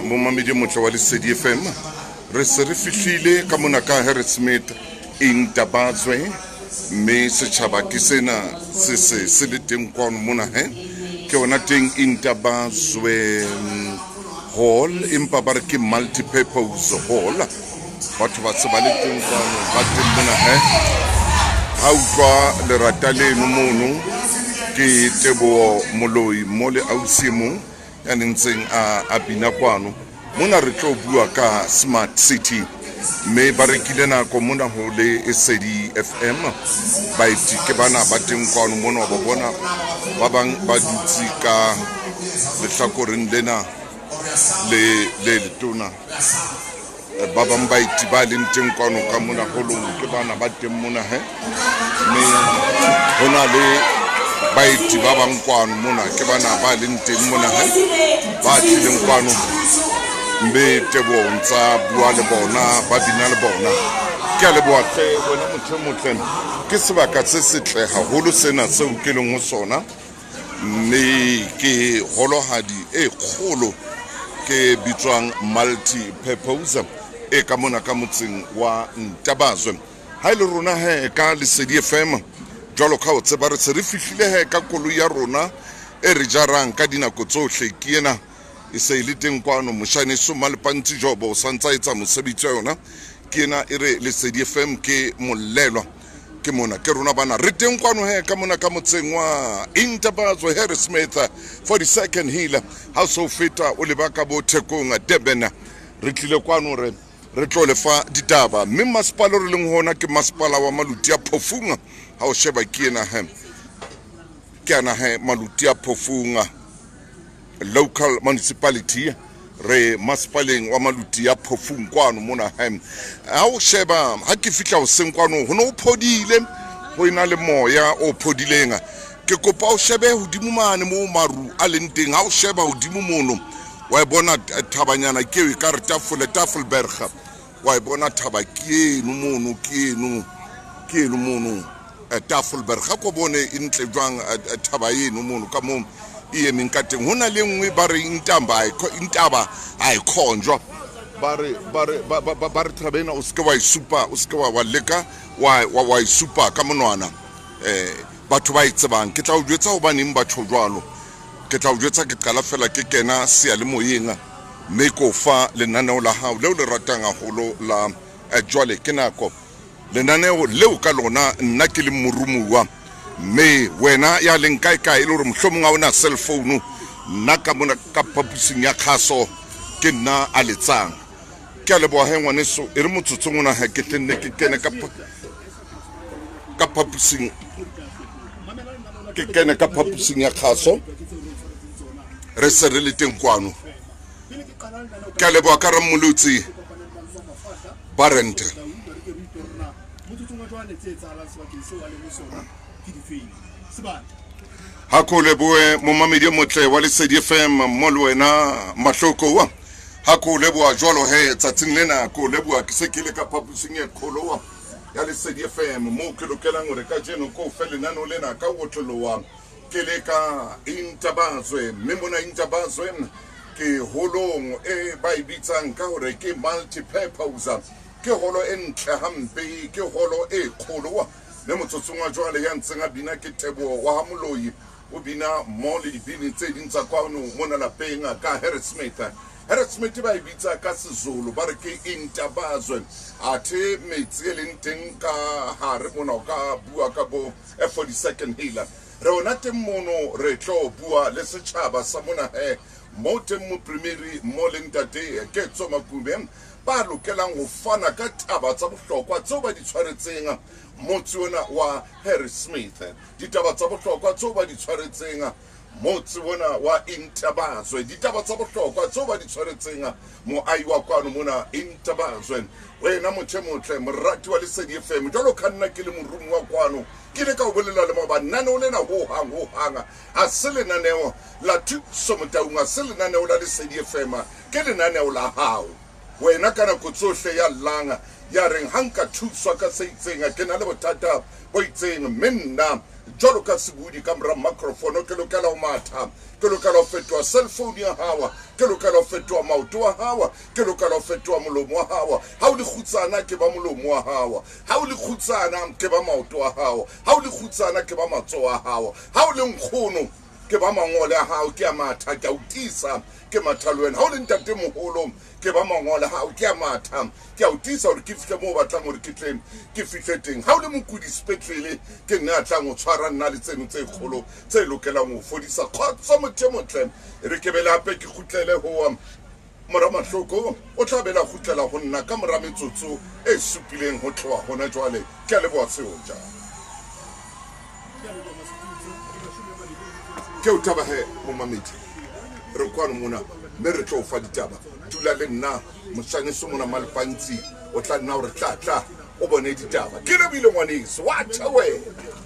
Momamedi motle wa Lesedi FM. Re se re fihlile ka mona ka Harrismith Intabatswe mme setjhaba ke sena se se se le teng kwano mona he. Ke yona teng Intabatswe Hall empa ba re ke multi-purpose hall. Batho ba se ba le teng kwano ba teng mona he. Ha utlwa lerata leno mono ke Teboho Moloi mo le ausi e mong ya nentseng a a bina kwano mona re tlo bua ka smart city mme ba rekile nako mona ho le esedi fm baeti ke bana ba teng kwano mona wa ba bona ba bang ba dutse ka lehlakoreng lena le le letona Ba bang baeti ba leng teng kwano ka mona holong ke bana ba teng mona he mme ho na le baeti ba bang kwano mona ke bana ba leng teng mona he ba tlileng kwano mme teboho ntsa bua le bona ba bina le bona ke a leboha hle wena motho e motle ke sebaka se setle haholo sena seo ke leng ho sona mme ke holohadi e kgolo ke bitswang multi purpose e ka mona ka motseng wa Ntabazwe. Ha e le rona he ka Lesedi FM jwalo ka o tseba re se re fihlile he ka koloi ya rona e re jarang ka dinako tsohle ke ena e se e le teng kwano moshaneso Malepantsi Jobo o santsa etsa mosebetsi wa yona ke ena e re Lesedi FM ke mollelwa Ke mona, ke rona bana. Re teng kwano he ka mona ka motseng wa Intabazo Harrismith, 42nd Hill. Ha so feta o leba ka bo Thekong, Durban. Re tlile kwano re re tlo lefa ditaba. Mme masepala o re leng hona ke masepala wa Maluti a Phofung. Ha o sheba ke ena he. Ke ana he Maluti a Phofung. Local municipality re masepaleng wa Maluti ya Phofung kwano mona he. Ha o sheba ha ke fihla hoseng kwano ho ne ho phodile ho ena le moya o phodileng. Ke kopa o shebe hodimo mane moo maru a leng teng. Ha o sheba hodimo mono wa e bona thabanyana ke eo e ka re tafole Tafelberg. Wa e bona thaba ke eno mono ke eno ke eno mono. Eh, Tafelberg ga ko bone e ntle jwang eh, eh, thaba eno mono ka moo e emeng ka teng ho na le nngwe ba re intamba intaba a e khonjwa ba re ba re ba ba ba re thaba ena o seke wa e supa o seke wa wa leka wa wa wa e supa ka monwana eh batho ba e tsebang ke tla o jwetsa hobaneng ba tjho jwalo ke tla o jwetsa ke qala fela ke kena seyalemoyeng mme ko fa lenaneo la hao leo le ratang haholo la jwale ke nako Lenaneo leo ka lona nna ke leng morumuwa, mme wena ya leng kae-kae e le gore mohlomong ga o na cell phone, nna ka mona ka phaposing ya kgaso ke nna a letsang. Ke a leboha he ngwaneso, e re motsotsong ona he ke tle nne ke kene ka ka phaposing ke kene ka phaposing ya kgaso re se re le teng kwano. Ke a leboha ka Rammolotsi. Barent. Ha ko leboe momamedi e motle wa Lesedi FM mo le wena Mahloko wa ha ko leboa jwalo he tsatsing lena ko leboa ke se ke le ka phaposing e kgolo wa ya Lesedi FM mo ke lokelang hore kajeno ko fe lenaneo lena ka otloloa Ke le ka Intabazwe, mme mona Intabazwe ke holong e ba e bitsang ka hore ke multi-purpose. Ke holo e ntle hampe, ke holo e kgolo. Mme motsotsong wa jwale ya ntseng a bina ke Teboho wa ha Moloi. O bina mmoho le dibini tse ding tsa kwano mona lapeng ka Harrismith. Harrismith ba e bitsa ka Sezulu ba re ke Intabazwe. Athe metsi e leng teng ka hare mona o ka bua ka bo 42nd Hill. Re ona teng mono re tlo bua le setjhaba sa mona he mo teng moprimiri mo le ntate Ketso Makube ba lokelang ho fana ka taba tsa bohlokwa tseo ba di tshwaretseng motse ona wa Harrismith. Ditaba tsa bohlokwa tseo ba di tshwaretseng motse ona wa Intabazwe. Ditaba tsa bohlokwa tseo ba di tshwaretseng moahi wa kwano mona Intabazwe. Wena motho e motle, morati wa Lesedi FM, jwalo ka nna ke le morumi wa kwano, ke ile ka o bolela le maoba, lenaneo lena hohang hohang ha se lenaneo la Thuso Motaung, ha se lenaneo la Lesedi FM, ke lenaneo la hao. Wena ka nako tsohle ya llang, ya reng ha nka thuswa ka se itseng, ke na le bothata bo itseng, mme nna Jwalo ka sebodi ka mora microphone, ke lokela ho matha, ke lokela ho fetoha cell phone ya hawa, ke lokela ho fetoha maoto wa hawa, ke lokela ho fetoha molomo wa hawa. Ha o le kgutsana ke ba molomo wa hawa, ha o le kgutsana ke ba maoto a hao, ha o le kgutsana ke ba matsoho a hao, ha o le nkgono ke ba mangole a hao, ke a matha, ke a o tiisa, ke matha le wena. Ha o le ntatemoholo ke ba mangole a hao, ke a matha, ke a o tiisa hore ke fihle moo o batlang hore ke tle ke fihle teng. Ha o le mokudi sepetlele, ke nna a tlang ho tshwara nna le tseno tse kgolo tse lokelang ho fodisa. Kgotso motho e motle, e re ke bele hape ke kgutlele ho mora Mahloko, o tla bela kgutlela ho nna ka mora metsotso e supileng ho tloha hona jwale. Ke a leboha Seoja. Ke o taba he momamedi, re kwano mona mme re tlo o fa ditaba. Dula le nna moshaneso mona Malpantsi, o tla nna hore tla tla o bone ditaba. Ke lebohile ngwaneso, wa tjha wena.